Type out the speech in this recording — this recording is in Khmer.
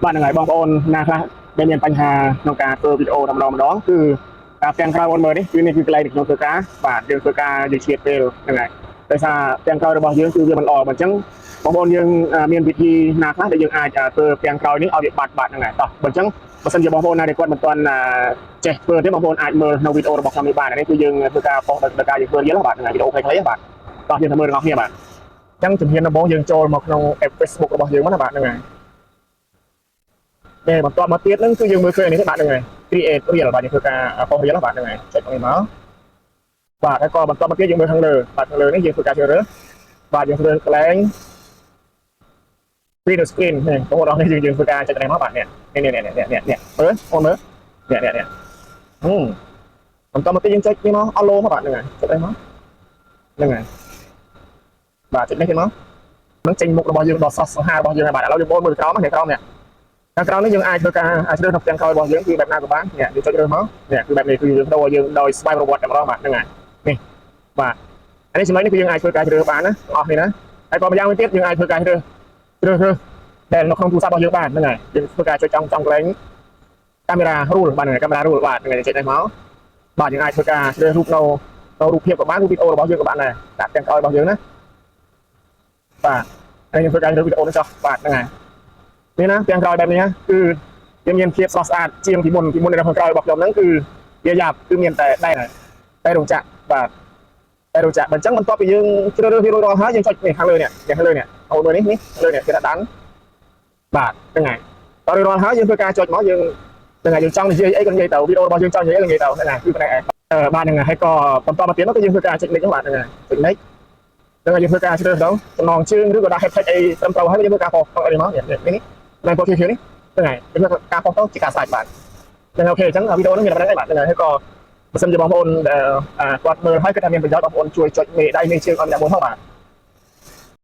បាទហ្នឹងហើយបងប្អូនណាខ្លះដែលមានបញ្ហាក្នុងការធ្វើវីដេអូតែម្ដងម្ដងគឺការផ្ទាំងក្រោយបងមើលនេះគឺនេះគឺកន្លែងដែលខ្ញុំធ្វើការបាទយើងធ្វើការយើងឆ្លៀតពេលហ្នឹងហើយដោយសារផ្ទាំងក្រោយរបស់យើងគឺវាមិនល្អអញ្ចឹងបងប្អូនយើងមានវិធីណាខ្លះដែលយើងអាចធ្វើផ្ទាំងក្រោយនេះឲ្យវាបាត់បាត់ហ្នឹងហើយតោះបើអញ្ចឹងបើសិនជាបងប្អូនណាដែលគាត់មិនទាន់ចេះធ្វើទេបងប្អូនអាចមើលនៅវីដេអូរបស់ខ្ញុំនេះបាននេះគឺយើងធ្វើការ post ដោយការយើងធ្វើ reel បាទហ្នឹងហើយវីដេអូខ្លីៗបាទតោះយើងទៅមើលទាំងអស់គ្នាបាទអញ្ចឹងជំហានដំបូងយើងចូលមកក្នុង app Facebook របស់យើងមកណាបាទហ្នឹងហើយ នេះបន្ទាប់មកទៀតហ្នឹងគឺយើងមើលឃើញអានេះទេបាទហ្នឹងហើយ create reel បាទយើងធ្វើការ post reel បាទហ្នឹងហើយចុចនេះមកបាទហើយក៏បន្ទាប់មកទៀតយើងមើលខាងលើបាទខាងលើនេះយើងធ្វើការជ្រើសរើសបាទយើងជ្រើសកន្លែង video screen នេះបងប្អូនអរនេះយើងយើងធ្វើការចុចនេះមកបាទនេះនេះនេះនេះនេះនេះមើលអូនមើលនេះនេះនេះហឹមបន្ទាប់មកទៀតយើងចុចនេះមក allow មកបាទហ្នឹងហើយចុចនេះមកហ្នឹងហើយបាទចុចនេះទៀតមកនឹងចេញមុខរបស់យើងដល់សោះសង្ហារបស់យើងហើយបាទឥឡូវយើងបងមើលក្រោមនេះក្រោមនេះ ខាងក្រោមនេះយើងអាចធ្វើការអាចជ្រើសនៅផ្ទាំងក្រោយរបស់យើងគឺបែបណាក៏បាននេះយើងចុចរើសមកនេះគឺបែបនេះគឺយើងដូរយើងដោយស្វ័យប្រវត្តិតែម្ដងបាទហ្នឹងហើយនេះបាទអានេះចំណុចនេះគឺយើងអាចធ្វើការជ្រើសបានណាបងអស់នេះណាហើយក៏ម្យ៉ាងវិញទៀតយើងអាចធ្វើការជ្រើសជ្រើសរើសដែលនៅក្នុងទូរស័ព្ទរបស់យើងបានហ្នឹងហើយយើងធ្វើការចុចចំចំកន្លែង camera roll បាទហ្នឹងហើយ camera roll បាទហ្នឹងហើយចុចនេះមកបាទយើងអាចធ្វើការជ្រើសរូបនៅនៅរូបភាពក៏បានរូបវីដេអូរបស់យើងក៏បានដែរដាក់ផ្ទាំងក្រោយរបស់យើងណាបាទហើយយើងធ្វើការរើសវីដេអូនេះចុះបាទហ្នឹងហើយ នេះណាទាំងក្រោយបែបនេះគឺវាមានភាពស្រស់ស្អាតជាងពីមុនពីមុននៅខាងក្រោយរបស់ខ្ញុំហ្នឹងគឺវាយ៉ាប់គឺមានតែដែនតែរោងចក្របាទតែរោងចក្របើអញ្ចឹងបន្ទាប់ពីយើងជ្រើសរើសវារួចរាល់ហើយយើងចុចនេះខាងលើនេះខាងលើនេះអូនមើលនេះនេះលើនេះគេដាក់ដានបាទហ្នឹងហើយតរួចរាល់ហើយយើងធ្វើការចុចមកយើងហ្នឹងហើយយើងចង់និយាយអីក៏និយាយទៅវីដេអូរបស់យើងចង់និយាយអីក៏និយាយទៅហ្នឹងហើយគឺផ្នែកឯងបាទហ្នឹងហើយហើយក៏បន្តមកទៀតនោះគឺយើងធ្វើការចុច next បាទហ្នឹងហើយចុច next ហ្នឹងហើយយើងធ្វើការជ្រើសរើសចំណងជើងឬក៏ដាក់ hashtag អីត្រឹមត្រូវហើយយើងធ្វើការ post អីមកនេះនេះ ឡើងពណ៌ខៀវៗនេះហ្នឹងហើយគឺការ post ទៅជាការស្រេចបាទហ្នឹង OK អញ្ចឹងវីដេអូនេះមានប៉ុណ្្នឹងឯងបាទហ្នឹងហើយហើយក៏បើសិនជាបងប្អូនដែលគាត់មើលហើយគាត់ថាមានប្រយោជន៍បងប្អូនជួយចុចមេដៃមេជើងឲ្យម្នាក់មួយផងបាទ។